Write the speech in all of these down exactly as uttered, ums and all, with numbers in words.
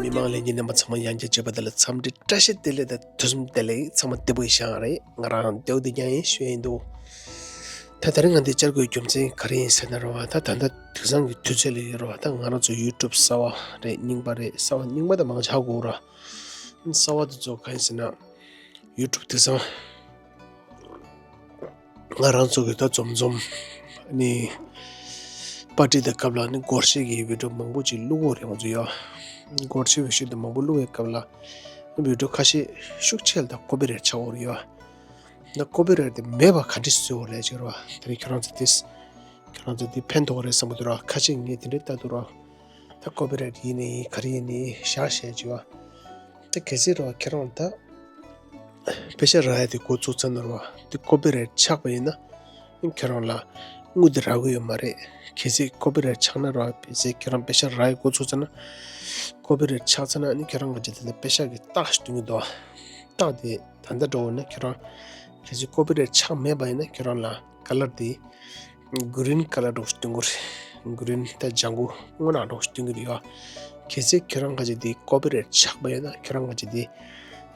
མི་མང་ལྷན་རྒྱས་རྣམ་པ་ཚང་མ་ཡང་བསྐྱར་མཇལ་བ་དེ་ལ་འཚམས་འདྲི་བཀྲ་ཤིས་བདེ་ལེགས་དང་དུས་གསུམ་བདེ་ལེགས། ཚང་མ་བདེ་པོ་ཡིན་ཤག་རེད། ང་རང་བདེ་པོ་བདེ་རྐྱང་ཡིན་ཞུ་ཡིན་འདུག་ད་དེ་རིང་ང་འདི་བཅར་དགོས་རྒྱུ་མཚན་ག་རེ་ཡིན་ཟེར་ན་རེད་བ། ད་ད་ལྟ་དེང་སང་གི་དུས་ཚོད་ལ་ཡོད་རེད་བ། ད་ང་རང་ཚོ་ཡུ་ཊུབ་གསར་བ་རེད། རྙིང་པ་རེད། གསར་བ་རྙིང་པ་ད་མང་ཆེ་ཧ་གོ་ར། གསར་བ་དེ་ཚོ་ག་ཡིན་ཟེར་ན། ཡུ་ཊུབ་དེང་སང་ང་རང་ཚོ་གི་ད་འཛོམས་འཛོམས་ནི་པར་ཊི་དང་སྐབས་ལ་ནི་སྒོར་གཞས་ཀྱི་བི་ཌིའོ་མང་པོ་ཅིག་བླུག་གི་ཡོད་རེད། ང་ཚོ་ཡ་སྒོར་གཞས་བི་ཌིའོ་དེ་མང་པོ་བླུག་པའི་སྐབས་ལ་བི་ཌིའོ་ཁ་ཤས་ཤུགས་ཆེ་ལ་ད་ཀོ་པི་རའེ་ཊི་ཆགས་ཡོད་རེད་ཡ། ད་ཀོ་པི་རའེ་ཊི་དེ་མེད་པ་ག་འདྲ་བཟོ་དགོས་རེད་ཅེས་ར། དེ་རིང་ཁྱེད་རང་ཚོ་དེ་ཁྱེད་རང་ཚོ་དེ་ཕན་ཐོགས་རེད་བསམ་གི་འདུག་ར། ཁ་ཤས་ངས་དེ་འདྲ་ལྟ་འདུག་ར། ད་ཀོ་པི་རའེ་ཊི་ཡིན་ནའི་ག་རེ་ཡིན་ནའི་བཞག་བཞག་བྱས་བ། ད་གལ་སྲིད་ར་ཁྱེད་རང་ད་པེ་ཤ་རག་ཡ་དེ་འགོ་ཚུགས་ཚར་ན་ར། དེ་ཀོ་པི་རའེ་ཊི་ཆགས་པ་ཡིན་ན་ཁྱེད་རང་ལ་དངུལ་དེ་རག་གི་ཡོད་མ་རེད། གལ་སྲིད་ཀོ་པི་རའེ་ཊི་ཆགས་ན་ར། གལ་སྲིད་ཁྱེད་རང་པེ་ཤ་རག་ཡ་འགོ་ཚུགས་ཚར་ན། ཀོ་པི་རའེ་ཊི་ཆགས་ཚར་ན་ནི་ཁྱེད་རང་གི་ཇི་ལྟར་པེ་ཤ་གི་རྟགས་ཤིག་སྟོན་གི་འདུག་རྟགས་དེ་ད་ལྟ་འགྲོ་བ་ན་ཁྱེད་རང་གལ་སྲིད་ཀོ་པི་རའེ་ཊི་ཆགས་མེད་པ་ཡིན་ན་ཁྱེད་རང་ལ་ཀ་ལར་དེ་གྷི་རིན་ཀ་ལར་འདྲ་བོ་ཞིག་སྟོན་གི་རེད། གྷི་རིན་ད་ལྗང་གུ་སྔོ་ནག་འདྲ་བོ་ཞིག་སྟོན་གི་རེད་ཡ། གལ་སྲིད་ཁྱེད་རང་ག་ཅིག་དེ་ཀོ་པི་རའེ་ཊི་ཆགས་པ་ཡིན་ན་ཁྱེད་རང་ག་ཅིག་དེ་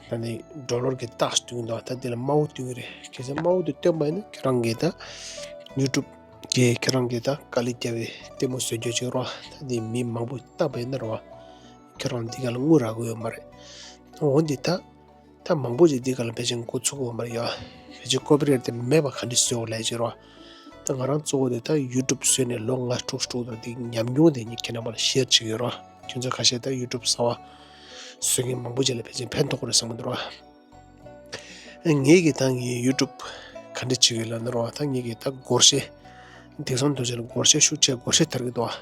ད་ནི་ཌོ་ལར་གི་རྟགས་ཤིག་སྟོན་གི་འདུག་ད་དེ་ལ་དམར་པོ་སྟོན་གི་རེད། གལ་སྲིད་དམར་པོ་དེ་སྟོན་པ་ཡིན་ན་ཁྱེད་རང་གི་ད་ཡུ་ཊུབ་གི་ཁྱེད་རང་གི་ད་དཀའ་ལས་བརྒྱབ་པའི་ལྟད་མོ་བཟོ་རྒྱུ་ཅིག་རེད་བ། ད་དེ་མི་མང་པོ་བལྟས་པ་ཡིན་ན་རེད་བ། ཁྱེད་རང་འདི་ག་ལ་དངུལ་རག་གི་ཡོད་མ་རེད། འོ་འདི་ད། ད་མང་པོ་ཅིག་འདི་ག་ལ་ཕལ་ཆེར་འགོ་ཚུགས་ཀྱི་ཡོད་མ་རེད་ཡ། ཕལ་ཆེར་ཀོ་པི་རའེ་ཊི་དེ་མེད་པ་ག་འདྲ་བཟོ་དགོས་ལབ་ཀྱི་རེད་བ། ད་ང་རང་གཙོ་བོ་དེ་ད་ཡུ་ཊུབ་བཟོས་ནས་ལོ་ལྔ་དྲུག་དྲུག་དང་དེ་ཉམས་མྱོང་དེ་ངས་ཁྱེད་རྣམ་པ་ལ་ཤེར་བྱེད་ཀྱི་ཡོད་རེད་བ། ཁྱོད་ཚོ་ཁ་ཤས་ད་ཡུ་ཊུབ་གསར་བ་བཟོ་མཁན་མང་པོ་ཅིག་ལ་ཕལ་ཆེར་ཕན་ཐོགས་ཀྱི་རེད་བསམ་གྱི་འདུག་ར། ངས་ཀྱི་ད་ངའི་ཡུ་ཊུབ་ག་འདྲ་བྱེད་ཀྱི་ཡོད་ལབ་ན་ར། ད་ངས་ཀྱི་ད་སྒོར་གཞས་དེང་སང་དུས་ཚོད་ལ་སྒོར་གཞས་ཤུགས་ཆེ་སྒོར་གཞས་དར་གྱི་འདུག་བ།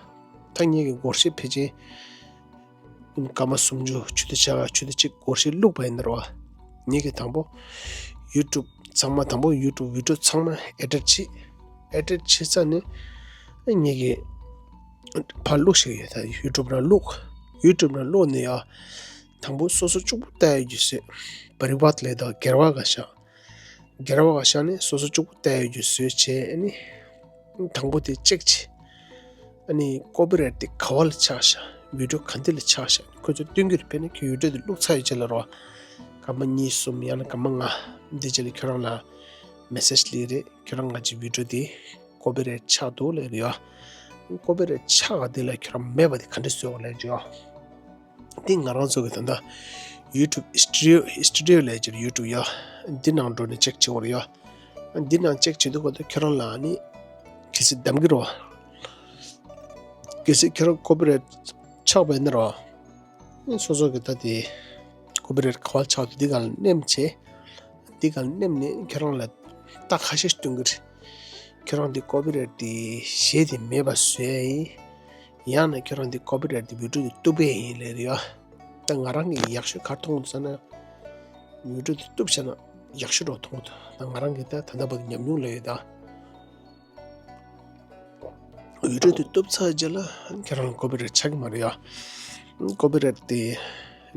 ད་ངས་ཀྱི་སྒོར་གཞས་ཕལ་ཆེར་སྐར་མ་སུམ་ཅུ་ཆུ་ཚོད་ཕྱེད་ཀ་ཆུ་ཚོད་གཅིག་སྒོར་གཞས་བླུགས་པ་ཡིན་ན་ར་བ། ངེད་ཀྱི་དང་པོ་ཡུ་ཊུབ་ཚང་མ་དང་པོ་ཡུ་ཊུབ་བི་ཌིའོ་ཚང་མ་ཨེ་ཌིཊ་བྱེད། ཨེ་ཌིཊ་བྱེད་ཚར་ནས་ངེད་ཀྱི་ཕར་བླུགས་ཤིག་ཡོད། ད་ཡུ་ཊུབ་ནང་བླུགས། ཡུ་ཊུབ་ནང་བླུགས་ནས་ཡ་དང་པོ་སོ་སོ་གཅིག་པུ་ལྟ་ཡ་རྒྱུ་བཟོས། པ་རི་བཱར་ལབ་ད་སྒེར་བ་ག་ཤག་སྒེར་བ་ག་ཤག་ནས་སོ་སོ་གཅིག་པུ་ལྟ་ཡ་རྒྱུ་བཟོས་བྱས་ཨ་ནི། དང་པོ་དེ་ཅེག་བྱེད། ཨ་ནི་ཀོ་པི་རའེ་ཊི་དེ་ག་བ་ལ་ཆགས་ཤག་བི་ཌིའོ་ག་འདི་ལ་ཆགས་ཤག་ཁོ་ཚོས་སྟོན་གྱི་རེད། དཔེར་ན་ཁྱོད་ཡུ་ཊུབ་དེ་བླུགས་ཚར་ཡོད་ཅེས་ལ་རོ། སྐར་མ་གཉིས་གསུམ་ཡང་ན་སྐར་མ་ལྔ་འདི་རྗེས་ལ་ཁྱོད་རང་ལ་མེ་སེཇ་སླེབས་རེད། ཁྱོད་རང་ང་ཅིག་བི་ཌིའོ་དེ་ཀོ་པི་རའེ་ཊི་ཆགས་འདུག་ལབ་རེད་ཡ། ཀོ་པི་རའེ་ཊི་ཆགས་དེ་ལ་ཁྱོད་རང་མེད་པ་དེ་ག་འདྲ་བཟོ་དགོས་ལབ་རེད་ཡ། འདི་ང་རང་ཚོ་གི་ད་ལྟ་ཡུ་ཊུབ་སི་ཊུ་ཌི་ཡོ་སི་ཊུ་ཌི་ཡོ་ལབ་ཀྱི་རེད། ཡུ་ཊུབ་ཡ། འདི་ནང་འགྲོ་ནས་ཅེག་བྱེད་དགོས་རེད་ཡ། འདི་ནང་ཅེག་བྱེད་དུས་གོ་ད་ཁྱོད་རང་ལ་ནི་གལ་སྲིད་གདམ་གྱི་རེད་བ། གལ་སྲིད་ཁྱོད་རང་ཀོ་པི་རའེ་ཊི་ཆགས་པ་ཡིན་ན་རེད་བ། སོ་སོ་གི་ད་དེ་ཀོ་པི་རའེ་ཊི་ག་བ་ཆགས་འདུག་འདི་ག་ལ་ནེམ་བྱེད། འདི་ག་ལ་ནེམ་ནས་ཁྱོད་རང་ལ་རྟགས་ཁ་ཤས་སྟོན་གྱི་རེད། ཁྱོད་རང་འདི་ཀོ་པི་རའེ་ཊི་དེ་གཞས་དེ་མེད་པ་བཟོས་ཡིན། ཡང་ན་ཁྱོད་རང་འདི་ཀོ་པི་རའེ་ཊི་དེ་བི་ཌིའོ་དེ་གཏུབ་པ་ཡིན་ལབ་རེད་ཡ། ད་ང་རང་གིས་ཡག་ཤོས་ག་རེ་མཐོང་འདུག་ཟེར་ན། བི་ཌིའོ་དེ་གཏུབ་བྱས་ན་ཡག་ཤོས་འདྲ་མཐོང་འདུག་ད་ང་རང་གིས་ད་ད་ལྟ་བར་དུ་ཉམས་མྱོང་ལས་ཡོད་ད། བི་ཌིའོ་དེ་གཏུབ་ཚར་རྗེས་ལ་ཁྱེད་རང་ལ་ཀོ་པི་རའེ་ཊི་ཆགས་ཀྱི་མ་རེད་ཡ། ཀོ་པི་རའེ་ཊི་དེ་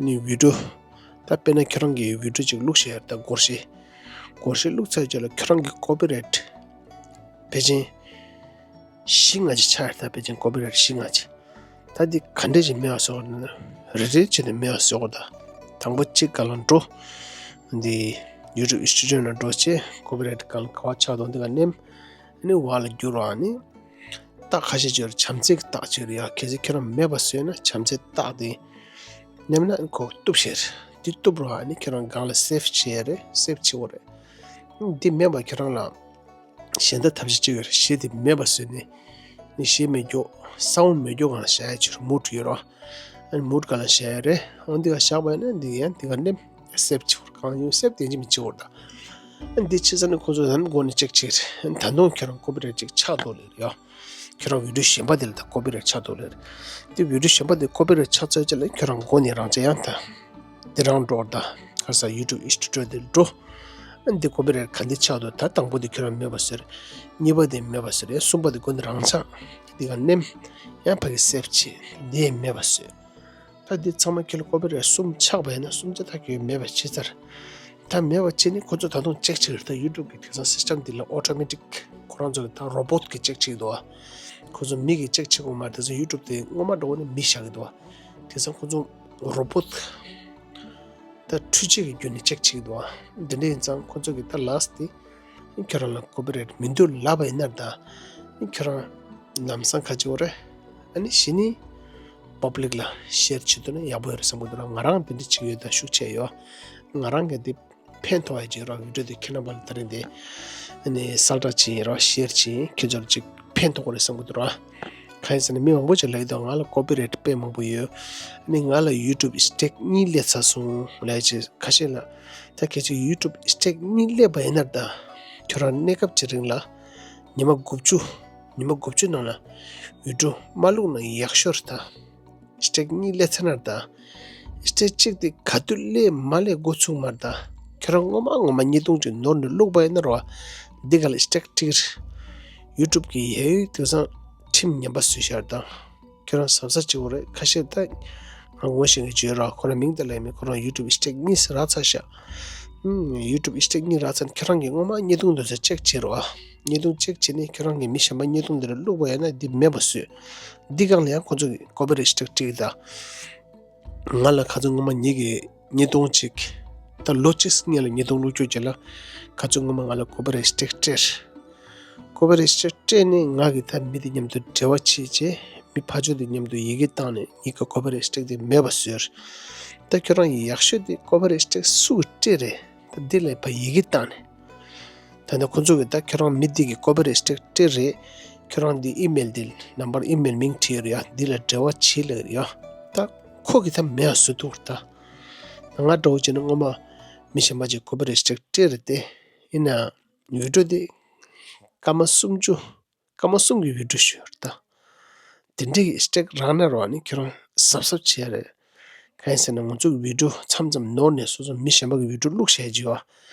ནི་བི་ཌིའོ། ད་དཔེར་ན་ཁྱེད་རང་གིས་བི་ཌིའོ་ཅིག་བླུགས་བཞག་ཡོད་རེད། ད་སྒོར་གཞས། སྒོར་གཞས་བླུགས་ཚར་རྗེས་ལ་ཁྱེད་རང་གི་ཀོ་པི་རའེ་ཊི་ཕལ་ཆེར་བཞི་ལྔ་ཅིག་ཆགས་ཡོད་རེད། ད་ཕལ་ཆེར་ཀོ་པི་རའེ་ཊི་བཞི་ལྔ་ཅིག་ད་འདི་ག་འདྲས་ཅིག་མེད་པ་བཟོ་དགོས་ན། རེ་རེ་བྱས་ནས་མེད་པ་བཟོ་དགོས། ད་དང་པོ་གཅིག་སྒང་ལ་འགྲོ། འདི་ཡུ་ཊུབ་སི་ཊུ་ཌི་ཡོ་ནང་འགྲོ་བྱས་ཀོ་པི་རའེ་ཊི་སྒང་ལ་ག་བ་ཆགས་འདུག་འདི་ག་ནེམ། ཨ་ནི་བར་ལ་བསྒྱུར་བ་ནི། རྟགས་ཁ་ཤས་ཅིག་ཡོད་རེད། བྱམས་བརྩེ་གི་རྟགས་ཅིག་ཡོད་རེད་ཡ། གལ་སྲིད་ཁྱེད་རང་མེད་པ་བཟོས་ན་བྱམས་བརྩེ་རྟགས་དེ་ནེམ་ན་ཁོ་གཏུབ་བྱས་རེད། འདི་གཏུབ་རོགས་ཨ་ནི་ཁྱེད་རང་སྒང་ལ་སེབ་བྱས་རེད། སེབ་བྱེད་དགོས་རེད། འདི་མེད་པ་ཁྱེད་རང་ལ་གཞན་དག་ཐབས་ཤེས་ཅིག་ཡོད་རེད། གཞས་དེ་མེད་པ་བཟོས་ནས་ནི་གཞས་མེད་རྒྱུ་སའུན་མེད་རྒྱུ་སྒང་ལ་བཞག་ཡ་ཅིག་རེད། མུ་ཌི་ཡོད་རེད། ཨ་ནི་མུ་ཌི་སྒང་ལ་བཞག་ཡ་རེད། འོ་འདི་ག་བཞག་པ་ཡིན་ན་འདི་ཡང་འདི་ག་ནེམ་སེབ་བྱེད་དགོས་རེད། གང་ཡིན་སེབ་དེ་འཇིག་མི་བྱེད་དགོས་རེད་ད། ཨ་ནི་འདི་བྱས་ཚར་ནས་ཁོ་ཚོ་ད་ནི་སྒོ་ནས་ཅེག་བྱེད་རེད། ཨ་ནི་ད་དུང་ཁྱེད་རང་ཀོ་པི་རའེ་ཊི་ཅིག་ཆགས་འདུག་ལབ་རེད་ཡ། ཁྱེད་རང་བི་ཌིའོ་གཞན་པ་དེ་ལ་ད་ཀོ་པི་རའེ་ཊི་ཆགས་འདུག་ལབ་རེད། དེ་བི་ཌིའོ་གཞན་པ་དེ་ཀོ་པི་རའེ་ཊི་ཆགས་ཚར་རྗེས་ལ་ཁྱེད་རང་སྒོ་ནས་རང་ཅག་ཡང་ད་དེ་རང་འགྲོ་ད་ག་ས་ཡུ་ཊུབ་སི་ཊུ་ཌི་ཡོ་དེ་འགྲོ། ཨ་ནི་དེ་ཀོ་པི་རའེ་ཊི་ག་འདི་ཆགས་འདུག་ད་དང་པོ་དེ་ཁྱེད་རང་མེད་པ་ཟེར། གཉིས་པ་དེ་མེད་པ་ཟེར། ཡང་གསུམ་པ་དེ་སྒོ་ནས་རང་ཅག་དེ་ག་ནེམ། ཡང་ཕ་གི་སེབ་བྱེད། དེ་མེད་པ་ཟེར། ད་འདི་ཚང་མ་ཁྱེད་ལ་ཀོ་པི་རའེ་ཊི་གསུམ་ཆགས་པ་ཡིན་ན་གསུམ་ཆ་ད་ཁྱེད་མེད་པ་བྱས་ཚར། ད་མེད་པ་བྱས་ནས་ཁོ་ཚོ་ད་དུང་ཅེག་བྱེད་ཀྱི་རེད། ད་ཡུ་ཊུབ་ཀྱི་དེང་སང་སི་སི་ཊམ་འདི་ལ་ཨོ་ཊོ་མེ་ཊིག་ཁོ་རང་ཚོ་གི་ད་རོ་བོ་ཊི་གི་ཅེག་བྱེད་ཀྱི་འདུག་ཨ། ཁོ་ཚོ་མི་གིས་ཅེག་བྱེད་དགོས་མ་རེད། དེ་ཚོ་ཡུ་ཊུབ་དེ་སྔོན་མ་འདྲ་བོ་ནས་མི་བཞག་གི་འདུག་བ། དེ་ཚོ་ཁོ་ཚོ་རོ་བོ་ཊི་ད་འཕྲུལ་ཆས་ཀྱི་བརྒྱུད་ནས་ཅེག་བྱེད་ཀྱི་འདུག་བ། འདི་འདྲ་ཡིན་ཙང་ཁོ་ཚོ་གིས་ད་ལཱསི་ཊི་དེ་ཁྱོད་རང་ལ་ཀོ་པི་རའེ་ཊི་མི་འདུག་ལབ་པ་ཡིན་ན་ད་ཁྱོད་རང་ལམ་སང་ག་བྱེད་དགོས་རེད། ཨ་ནི་གཞི་ནས་པབ་ལིག་ལ་ཤེར་བྱེད་ཐུབ་ན་ཡག་པོ་ཡོད་རེད་བསམ་གྱི་འདུག་ར། ང་རང་དེ་འདྲ་བྱེད་ཀྱི་ཡོད། ད་ཤུགས་ཆེ་ཡོད། ང་རང་གིས་དེ་ཕན་ཐོགས་ཡ་ཅིག་ར། བི་ཌིའོ་དེ་ཁྱེད་རྣམ་པ་ལ་ད་རིང་དེ་ཨ་ནི་གསལ་བསྒྲགས་བྱེད་ཡིན་ར། ཤེར་བྱེད་ཡིན། ཁྱེད་ཚོར་ཅིག་ཕན་ཐོགས་རེད་བསམ་གྱི་འདུག་ར། གང་ཡིན་ཟེར་ན་མི་མང་པོ་ཅིག་ལབ་ཀྱི་འདུག་ང་ལ་ཀོ་པི་རའེ་ཊི་དཔེ་མང་པོ་ཡོད། ཨ་ནི་ང་ལ་ཡུ་ཊུབ་སི་ཊེག་གཉིས་སླེབས་ཚར་སོང་ལབ་ཅིག་ཁ་ཤས་ལ། ད་ཁྱེད་ཚོས་ཡུ་ཊུབ་སི་ཊེག་གཉིས་སླེབས་པ་ཡིན་ན་ད་ཁྱོད་རང་གནས་སྐབས་ཀྱི་རིང་ལ་ཉི་མ་དགུ་བཅུ་ཉི་མ་དགུ་བཅུ་ནང་ལ་བི་ཌིའོ་མ་བླུགས་ན་ཡག་ཤོས་རེད་ད། སི་ཊེག་གཉིས་སླེབས་ཚར་ན་ད། སི་ཊེག་གཅིག་དེ་ག་དུས་སླེབས་མ་སླེབས་འགོ་ཚུགས་མ་རེད་ད། ཁྱོད་རང་སྔོན་མ་སྔོན་མ་བརྙན་ཐུང་ཅིག་ནོར་ནས་བླུགས་པ་ཡིན་ན་རོ། འདི་ག་ལ་སི་ཊེག་གཅིག་རེད། ཡུ་ཊུབ་ཀྱི་ཡ་ཡུ་དེང་སང་ཁྲིམས་ངན་པ་བཟོས་ཤག་ད། ཁྱོད་རང་གཟབ་གཟབ་བྱེད་དགོས་རེད། ཁ་ཤས་ད་ང་ངོ་ཤེས་མཁན་ཅིག་ཡོད་ར། ཁོ་རང་མིང་དེ་ལབ་ཡ་མེད། ཁོ་རང་ཡུ་ཊུབ་སི་ཊེག་གཉིས་རག་ཚར་ཤག་ཨུམ། ཡུ་ཊུབ་སི་ཊེག་གཉིས་རག་ཚར་ན་ཁྱོད་རང་གིས་སྔོན་མ་བརྙན་ཐུང་འདི་ཚོ་ཅེག་བྱེད་རོགས་ཨ། བརྙན་ཐུང་ཅེག་བྱས་ནས་ཁྱོད་རང་གིས་མི་གཞན་པ་བརྙན་ཐུང་འདི་ལ་བླུགས་པ་ཡིན་ན་འདི་མེད་པ་བཟོས། འདི་སྒང་ལ་ཡང་ཁོ་ཚོ་གིས་ཀོ་པི་རའེ་ཊི་སི་ཊེག་སྤྲད་ཀྱི་ད། ང་ལ་ཁ་སང་སྔོན་མ་ངེད་ཀྱིས་བརྙན་ཐུང་ཅིག་ད་ལོ་གཅིག་སྔོན་ལ་བརྙན་ཐུང་བླུགས་རྒྱུ་ཅིག་ལ་ཁ་སང་སྔོན་མ་ང་ལ་ཀོ་པི་རའེ་ཊི་སི་ཊེག་སྤྲད། ཀོ་པི་རའེ་ཊི་སི་ཊེག་སྤྲད་ནས་ང་གིས་ད་མི་དེ་མཉམ་དུ་འབྲེལ་བ་བྱས་རྗེས་མི་ཕར་ཕྱོགས་དེ་མཉམ་དུ་ཡི་གེ་བཏང་ནས་ངེད་ཀྱི་ཀོ་པི་རའེ་ཊི་སི་ཊེག་དེ་མེད་པ་བཟོས། ད་ཁྱོད་རང་ཡག་ཤོས་དེ་ཀོ་པི་རའེ་ཊི་སི་ཊེག་སུ་གིས་སྤྲད་རེད། ད་འདི་ལ་ཕར་ཡི་གེ་བཏང་ནས། ད་ནི་ཁོ་ཚོ་གིས་ད་ཁྱོད་རང་མི་འདི་གི་ཀོ་པི་རའེ་ཊི་སི་ཊེག་སྤྲད་རེད། ཁྱོད་རང་འདི་ཨི་མེལ་འདི་ནམ་བར་ཨི་མེལ་མིང་བྲིས་ཡོད་རེད་ཡ། འདི་ལ་འབྲེལ་བ་བྱེད་ལབ་ཡོད་ཡ། ད་ཁོ་གིས་ད་མེད་པ་བཟོ་ཐུབ་རེད་ད། ང་འདྲ་བོ་བྱས་ན་སྔོན་མ་མི་གཞན་པ་ཅིག་ཀོ་པི་རའེ་ཊི་སི་ཊེག་སྤྲད་རེད་དེ། ཡིན་ན་བི་ཌིའོ་འདི་སྐར་མ་སུམ་ཅུ་སྐར་མ་གསུམ་གྱི་བི་ཌིའོ་ཞིག་ཡོད་རེད་ད། དེ་འདྲའི་གི་སི་ཊེག་རག་ན་རོ་ཨ་ནི་ཁྱོད་རང་གཟབ་གཟབ་བྱེད་ཡ་རེད། གང་ཡིན་ཟེར་ན་ང་ཚོ་གི་བི་ཌིའོ་མཚམས་མཚམས་ནོར་ནས་སོ་སོ་མི་གཞན་པ་གི་བི་ཌིའོ་བླུགས་བཞག་ཡ་ཅིག་ཡོད།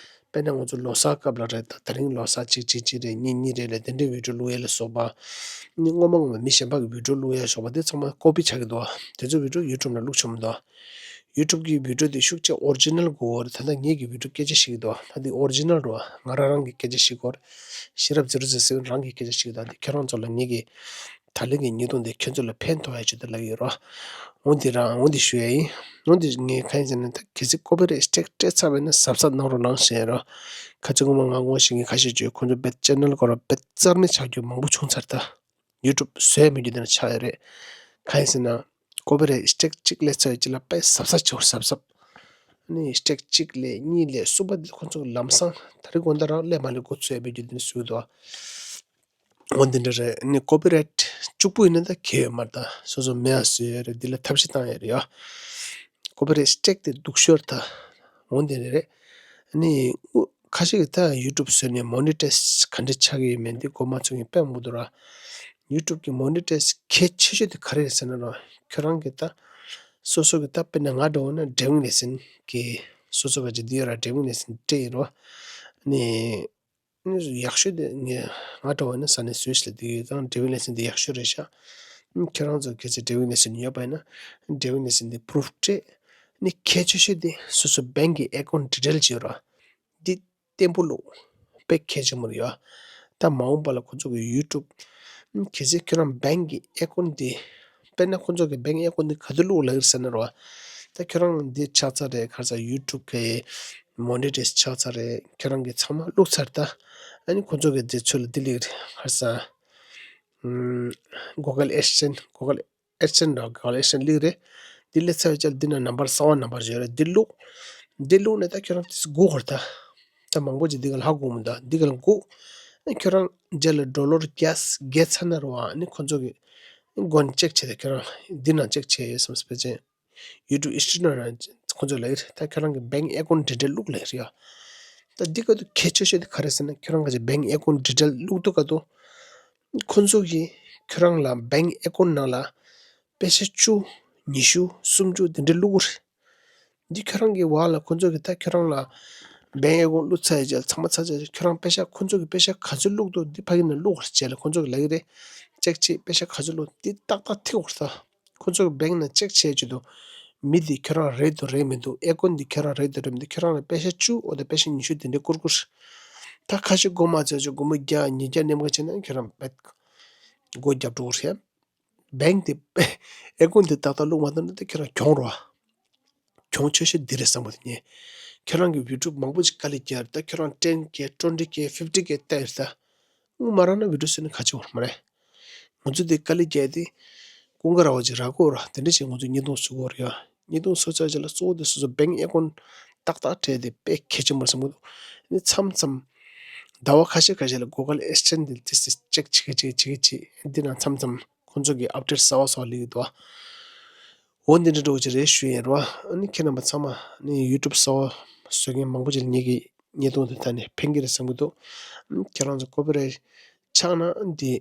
དཔེར་ན་ང་ཚོ་ལོ་གསར་སྐབས་ལ་རེད་ད། དེ་རིང་ལོ་གསར་གཅིག་གཅིག་གཅིག་རེད། གཉིས་གཉིས་རེད་ལ་དེ་འདྲའི་བི་ཌིའོ་བླུགས་ཡ་ལ་སོགས་པ། ནི་སྔོན་མ་སྔོན་མ་མི་གཞན་པ་གི་བི་ཌིའོ་བླུགས་ཡ་སོགས་པ་དེ་ཚང་མ་ཀོ་པི་ཆགས་ཀྱི་འདུག་དེ་ཚོ་བི་ཌིའོ་ཡུ་ཊུབ་ནང་བླུགས་ཆོག་མི་འདུག་ཡུ་ཊུབ་ཀྱི་བི་ཌིའོ་དེ་ཤུགས་ཆེ་ཨོ་རི་ཇི་ནལ་དགོས་རེད། ད་ལྟ་ངེད་ཀྱི་བི་ཌིའོ་སྐད་ཆ་བཤད་ཀྱི་འདུག་ད་འདི་ཨོ་རི་ཇི་ནལ་རེད་བ། ང་རང་རང་གི་སྐད་ཆ་བཤད་ཀྱི་ཡོད་རེད། ཤེས་རབ་ཛི་རོ་ཛི་རོ་སེ་བན་རང་གི་སྐད་ཆ་བཤད་ཀྱི་འདུག་འདི་ཁྱེད་རང་ཚོ་ལ་ངེད་ཀྱི་ད་ལན་གྱི་བརྙན་ཐུང་འདི་ཁྱེད་ཚོ་ལ་ཕན་ཐོགས་ཡ་ཆེད་དུ་ལབ་ཀྱི་ཡོད་རེད་བ། འོ་འདི་རང་འོ་འདི་ཞུ་ཡ་ཡིན། འོ་འདི་ངས་གང་ཡིན་ཟེར་ན་ད་གལ་སྲིད་ཀོ་པི་རའེ་ཊི་སི་ཊེག་སྤྲད་ཚར་བ་ཡིན་ན་གཟབ་གཟབ་གནང་རོགས་གནང་ཞེས་རོ། ཁ་ཅིག་སྔོན་མ་ང་ངོ་ཤེས་མཁན་ཁ་ཤས་ཅིག་ཁོང་ཚོ་དཔེ་ཆེ་ནལ་སྐོར་ལ་དཔེ་རྩ་མེད་ཆགས་རྒྱུ་མང་པོ་བྱུང་ཚར་ད། ཡུ་ཊུབ་བཟོས་མེད་རྒྱུ་དེ་འདྲ་ཆགས་ཡོད་རེད། གང་ཡིན་ཟེར་ན་ཀོ་པི་རའེ་ཊི་སི་ཊེག་གཅིག་སླེབས་ཚར་ཡོད་ཅིག་ལ་དཔེ་གཟབ་གཟབ་བྱེད་དགོས་གཟབ་གཟབ། ཨ་ནི་སི་ཊེག་གཅིག་སླེབས་གཉིས་སླེབས་གསུམ་པ་དེ་ཁོ་ཚོ་ལམ་སང་ད་རེས་དགོང་དག་རང་སླེབས་མ་སླེབས་འགོ་ཚུགས་ཡོད་པའི་རྒྱུ་དེ་འདྲ་བཟོས་འདུག་འོ་འདི་འདྲ་རེད། ཨ་ནི་ཀོ་པི་རའེ་ཊི་གཅིག་པུ་ཡིན་ན་ད་གལ་ཡོད་མ་རེད། ད་སོ་སོ་མེད་ཡ་བཟོས་ཡོད་རེད། འདི་ལ་ཐབས་ཤེས་བཏང་ཡོད་རེད་ཡ། ཀོ་པི་རའེ་ཊི་སི་ཊེག་དེ་སྡུག་ཤོས་རེད་ད། འོ་འདི་འདྲ་རེད། ཨ་ནི་ཁ་ཤས་ཀྱིས་ད་ཡུ་ཊུབ་བཟོས་ནས་མོ་ནི་ཊའི་ཛི་ག་འདྲ་ཆགས་ཀྱི་ཡོད་མེད་འདི་མགོ་མ་ཚོས་མཁན་དཔེ་མང་པོ་འདུག་ར། ཡུ་ཊུབ་ཀྱི་མོ་ནི་ཊའི་ཛི་གལ་ཆེ་ཤོས་དེ་ག་རེ་རེད་ཟེར་ན་ར། ཁྱོད་རང་གིས་ད་སོ་སོ་གི་ད་དཔེར་ན་ང་འདྲ་བོ་ན་ཌ་རའེ་ཝིང་ལའི་སེན་སི་གི་སོ་སོ་ག་ཅིག་འདི་ཡོད་ར། ཌ་རའེ་ཝིང་ལའི་སེན་སི་སྤྲད་ཡིན་ར། ཨ་ནི་ཨ་ནི་ཡག་ཤོས་དེ་ངས་ང་འདྲ་བོ་ན་ས་ནས་བཟོས་ཤིག་ལ་འདི་ཡོད་ཙང་ཌ་རའེ་ཝིང་ལའི་སེན་སི་འདི་ཡག་ཤོས་རེད་ཤག་ཨ་ནི་ཁྱོད་རང་ཚོ་གལ་སྲིད་ཌ་རའེ་ཝིང་ལའི་སེན་སི་ཡོད་པ་ཡིན་ན་ཌ་རའེ་ཝིང་ལའི་སེན་སི་འདི་པུ་རུབ་སྤྲད། ཨ་ནི་གལ་ཆེ་ཤོས་དེ་སོ་སོ་བེང་གི་ཨེ་ཀོན་ཌི་ཊེལ་ཅིག་ཡོད་ར། འདི་བརྟན་པོ་བླུགས། དཔེ་གལ་ཆེན་པོ་རེད་ཡ། ད་མ་འོངས་པ་ལ་ཁོ་ཚོ་གི་ཡུ་ཊུབ། གལ་སྲིད་ཁྱོད་རང་བེང་གི་ཨེ་ཀོན་འདི། དཔེར་ན་ཁོ་ཚོ་གི་བེང་ཨེ་ཀོན་འདི་ག་དུས་བླུགས་ལབ་ཀྱི་རེད་ཟེར་ན་རོ། ད་ཁྱོད་རང་འདི་ཆགས་ཚར་རེད། ག་རེ་ཟེར་ཡུ་ཊུབ་གི་མོ་ནི་ཊའི་ཛི་ཆགས་ཚར་རེད། ཁྱོད་རང་གི་ཚང་མ་བླུགས་ཚར་ད། ཨ་ནི་ཁོ་ཚོ་གི་འདི་ཚུར་ལ་འདི་སླེབས་ཀྱི་རེད། ག་རེ་ཟེར། ཨུམ། གུ་གལ་ཨེཌ་སེན་སི། གུ་གལ་ཨེཌ་སེན་སི་འདྲ་ག་ལ་ཨེཌ་སེན་སི་སླེབས་རེད། འདི་སླེབས་ཚར་བའི་ཆར་འདི་ན་ནམ་བར་གསང་བ་ནམ་བར་བརྗོད་རེད། འདི་བླུགས། འདི་བླུགས་ནས་ད་ཁྱོད་རང་ཏིས་སྒུག་དགོས་རེད་ད། ད་མང་པོ་ཅིག་འདི་ག་ལ་ཧ་གོ་མི་འདུག་འདི་ག་ལ་སྒུག་ཁྱོད་རང་རྗེས་ལ་ཌོ་ལར་བརྒྱ་བརྒྱད་ཚར་ན་རེད་བ། ཨ་ནི་ཁོ་ཚོ་གི་སྒོ་ནས་ཅེག་བྱས་ཏེ་ཁྱོད་རང་འདི་ན་ཅེག་བྱས་ཡོད་བསམ་སྤེ་ཆེན། ཡུ་ཊུབ་ཨིས་ཊི་ན་རང་ཁོ་ཚོ་ལ་ཡིར་ད་ཁྱོད་རང་གི་བེང་ཨེ་ཀོན་ཌི་ཊེལ་བླུགས་ལ་ཡིར་ཡ། ད་འདི་ག་དུས་གལ་ཆེ་ཤོས་དེ་ག་རེ་ཟེར་ན་ཁྱོད་རང་གི་བེང་ཨེ་ཀོན་ཌི་ཊེལ་བླུགས་དུས་ག་དུས། ཁོ་ཚོ་གིས་ཁྱོད་རང་ལ་བེང་ཨེ་ཀོན་ནང་ལ་པེ་ཤ་བཅུ། ཉི་ཤུ། སུམ་ཅུ་དེ་འདྲ་བླུག་གི་རེད། འདི་ཁྱོད་རང་གི་བར་ལ་ཁོ་ཚོ་གིས་ད་ཁྱོད་རང་ལ་བེང་ཨེ་ཀོན་བླུགས་ཚར་ཡི་རྗེས་ཚང་མ་ཚར་ཚར་རྗེས་ཁྱོད་རང་པེ་ཤ་ཁོ་ཚོ་གིས་པེ་ཤ་ག་ཚོད་བླུགས་འདུག་འདི་ཕ་གི་ནང་བླུག་གི་རེད་ཅེས་ལ་ཁོ་ཚོ་གིས་ལབ་ཀྱི་རེད། ཅེག་བྱེད་པེ་ཤ་ག་ཚོད་བླུགས་འདི་ཏག་ཏག་ཐིག་གི་རེད་ད། ཁོ་ཚོ་གི་བེང་ནང་ཅེག་བྱས་བྱེད་དུ། མི་འདི་ཁྱོད་རང་རེད་འདུག་རེད་མི་འདུག་ཨེ་ཀོན་འདི་ཁྱོད་རང་རེད་འདུག་རེད་མི་འདུག་ཁྱོད་རང་ལ་པེ་ཤ་བཅུ་འོ་ད་པེ་ཤ་ཉི་ཤུ་དེ་འདྲའི་བསྐུར་བསྐུར། ད་ཁ་ཤས་སྒོར་མོ་བཙལ་བྱས་སྒོར་མོ་བརྒྱ་ཉིས་བརྒྱ་ལེན་པ་བྱས་ན་ཁྱོད་རང་བེད། སྒོ་རྒྱབ་འགྲོ་གི་རེད། བེང་དེ་ཨེ་ཀོན་དེ་ཏག་ཏག་བླུགས་མ་ཐུབ་ན་དེ་ཁྱེད་རང་གྱོང་རེད་བ། གྱོང་ཆེ་ཤོས་འདི་རེད་བསམ་པ་དེ་ངས། ཁྱེད་རང་གི་ཝི་ཌི་ཡོ་མང་པོ་ཅིག་དཀའ་ལས་བརྒྱབ་རེད་ད། ཁྱེད་རང་ཊེན་ཀེ་ཊུ་ཝེན་ཊི་ཀེ་ཕིཕ་ཊི་ཀེ་བལྟས་རེད་ད། དངུལ་མ་རག་ན་ཝི་ཌི་ཡོ་བཟོས་ནས་ག་ཅི་ཡོང་མ་རེད། ང་ཚོ་དེ་དཀའ་ལས་བརྒྱབ་དེ་ཀུན་དགའ་ར་བ་ཅིག་རག་གི་ཡོད་ར། དེ་འདྲ་ཞིག་ང་ཚོ་བརྙན་ཐུང་བཟོ་གི་ཡོད་རེད་ཡ། བརྙན་ཐུང་བཟོ་ཚར་རྗེས་ལ་གཙོ་བོ་དེ་སོ་སོ་བེང་ཨེ་ཀོན་ཏག་ཏག་སྤྲད་དེ་དཔེ་གལ་ཆེན་པོ་རེད་བསམ་གི་འདུག་ཨ་ནི་མཚམས་མཚམས་ཟླ་བ་ཁ་ཤས་ཁ་ཤས་ལ་གུ་གལ་ཨེ་སི་སི་ཊེན་ཊི་དེ་ཏིག་ཙམ་ཅེག་བྱེད་ཀྱི་བྱེད་ཀྱི་བྱེད་ཀྱི་བྱེད་འདི་ན་མཚམས་མཚམས་ཁོང་ཚོ་གི་ཨབ་ཌེཊ་གསར་བ་གསར་བ་སླེབས་ཀྱི་འདུག་འོ་འདི་འདྲ་འགྲོ་གི་རེད་ཞུ་ཡིན་རོ། ཨ་ནི་ཁྱེད་རྣམ་པ་ཚང་མ་ནི་ཡུ་ཊུབ་གསར་བ་བཟོ་མཁན་མང་པོ་ཅིག་ལ་ངེད་ཀྱི་བརྙན་ཐུང་དེ་ད་ནི་ཕན་གྱི་རེད་བསམ་གྱི་འདུག་ཨ་ནི་ཁྱེད་རང་ཚོ་ཀོ་པི་རའེ་ཊི་ཆགས་ན་འདི་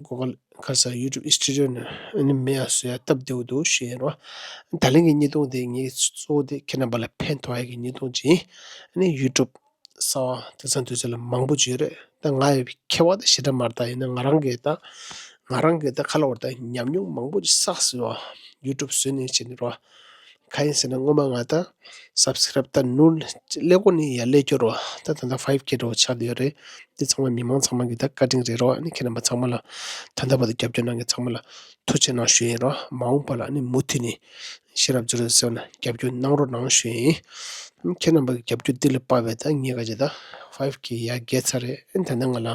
གུ་གལ་ག་རེ་ཟེར་ཡུ་ཊུབ་སི་ཊུ་ཌི་ཡོ་ནས་ཨ་ནི་མེད་ཡ་བཟོ་ཡ་སྟབས་བདེ་བོ་འདུག་ཞུ་ཡིན་རོ། ད་ལན་གྱི་བརྙན་ཐུང་དེ་ངས་གཙོ་བོ་དེ་ཁྱེད་རྣམ་པ་ལ་ཕན་ཐོགས་ཡ་གི་བརྙན་ཐུང་ཅིག་ཡིན། ཨ་ནི་ཡུ་ཊུབ་གསར་བ་དེང་སང་དུས་ཚོད་ལ་མང་པོ་ཅིག་ཡོད་རེད། ད་ང་ཡི་མཁས་པ་དེ་ཞེ་དྲག་མ་རེད། ད་ཡིན་ན་ང་རང་གིས་ད་ང་རང་གིས་ད་ཁ་ལོ་བར་ད་ཉམས་མྱོང་མང་པོ་ཅིག་བསགས་ཟིན་བ། ཡུ་ཊུབ་བཟོས་ནས་བྱས་ནས་རོ། ག་ཡིན་ཟེར་ན་སྔོན་མ་ང་ད་སབ་སི་ཀ་རེབ་ད་ནུར་ཀླད་ཀོར་ནས་ཡར་སླེབས་རྒྱུ་རོ། ད་ད་ལྟ་ཕའིབ་ཀེ་འགྲོ་ཆགས་བསྡད་ཡོད་རེད། འདི་ཚང་མ་མི་མང་ཚང་མ་གི་ད་བཀའ་དྲིན་རེད་རོ། ཨ་ནི་ཁྱེད་རྣམ་པ་ཚང་མ་ལ་ད་ལྟ་བར་དུ་རྒྱབ་སྐྱོར་གནང་མཁན་ཚང་མ་ལ་ཐུགས་རྗེ་གནང་ཞུ་ཡིན་རོ། མ་འོངས་པ་ལ་ཨ་ནི་མུ་མཐུད་ནས་ཤེས་རབ་ཚོ་རེ་ཟེར་བ་ན་རྒྱབ་སྐྱོར་གནང་རོགས་གནང་ཞུ་ཡིན། ཨ་ནི་ཁྱེད་རྣམ་པ་གི་རྒྱབ་སྐྱོར་འདི་ལ་དཔག་པའི་ད་ངས་ག་ཅི་ད་ཕའིབ་ཀེ་ཡར་བརྒལ་ཚར་རེད། ཨ་ནི་ད་ལྟ་ང་ལ་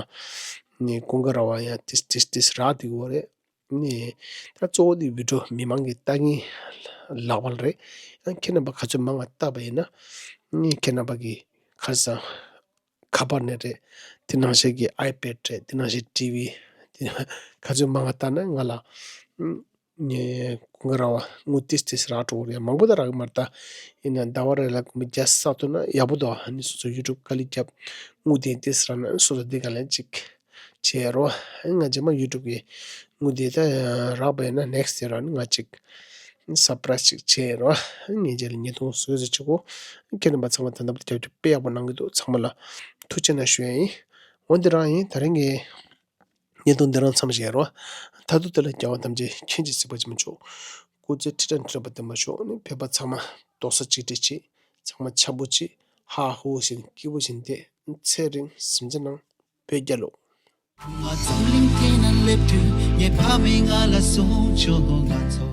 ནི་ཀུན་དགའ་ར་བ་ཡང་ཏིས་ཏིས་ཏིས་རག་བསྡད་ཀྱི་ཡོད་རེད། ནི་ད་གཙོ་བོ་དེ་བི་ཌི་ཡོ་མི་མང་གིས་ལྟ་མཁན་ལག་པ་ལ་རེད། ཡང་ཁྱེད་རྣམ་པ་ག་ཚོད་མང་བ་ལྟ་བ་ཡིན་ན་ནི་ཁྱེད་རྣམ་པ་གི་ག་རེ་ཟེར་ཁ་པར་ནས་རེད། དེ་ནང་བཞིན་གྱི་ཨའི་པེཌ་རེད། དེ་ནང་བཞིན་ཊི་ཝི་དེ་ག་ཚོད་མང་བ་ལྟ་ན་ང་ལ་ནི་ཀུན་དགའ་ར་བ་དངུལ་ཏིས་ཏིས་རག་འགྲོ་གི་རེད། མང་པོ་ད་རག་གི་མ་རེད་ད། ཡིན་ན་ཟླ་བ་རེ་ལ་སྒོར་མོ་བརྒྱ་བསགས་ཐུབ་ན་ཡག་པོ་འདུག་ཨ་ནི་སོ་སོ་ཡུ་ཊུབ་དཀའ་ལས་བརྒྱབ་དངུལ་དེ་ཏིས་རག་ན་སོ་སོ་འདི་ག་ལ་ཅིག་བྱས་རོ། ང་རྗེས་མ་ཡུ་ཊུབ་ཀྱི་དངུལ་དེ་ད་རག་པ་ཡིན་ན་ནེག་སི་ཊི་ཡར་ལ་ནི་ང་ཅིག་སར་པ་རའི་ཛི་ཅིག་བྱས་རོ། ངས་རྗེས་ལ་བརྙན་ཐུང་བཟོས་ཟེར་ཆོག་གོ། ཁྱེད་རྣམ་པ་ཚང་མ་ད་ལྟ་བར་རྒྱབ་སྐྱོར་དཔེ་ཡག་པོ་གནང་གི་འདུག་ཚང་མ་ལ་ཐུགས་རྗེ་གནང་ཞུ་ཡ་ཡིན། འོ་འདི་རང་ཡིན། ད་རིང་གི་བརྙན་ཐུང་འདི་རང་མཚམས་བཞག་རོ། མཐར་ཐུག་དེ་ལ་རྒྱལ་བ་ཐམས་ཅད་མཁྱེན་ཅིང་གཟིགས་པ་ཇི་མ་ཆོག །སྐུ་ཚེ་ཁྲི་ཕྲག་ཁྲི་ཕྲག་བརྟན་པར་ཤོག །ནི་བོད་པ་ཚང་མ་རྡོག་རྩ་གཅིག་སྒྲིལ་བྱེད། ཚང་མ་འཆམ་པོ་བྱེད། ཧ་ཧུ་བཞིན་སྐྱིད་པོ་བཞིན་བསྡད། ཚེ་རིང་སིམ་འཛུལ་གནང་། བོད་རྒྱལ་ལོ། ང་ཚོ་གླིང་གེ་ན་སླེབས་དུས་ངའི་ཕ་མས་ང་ལ་གསུངས་བྱུང་། ང་ཚོ།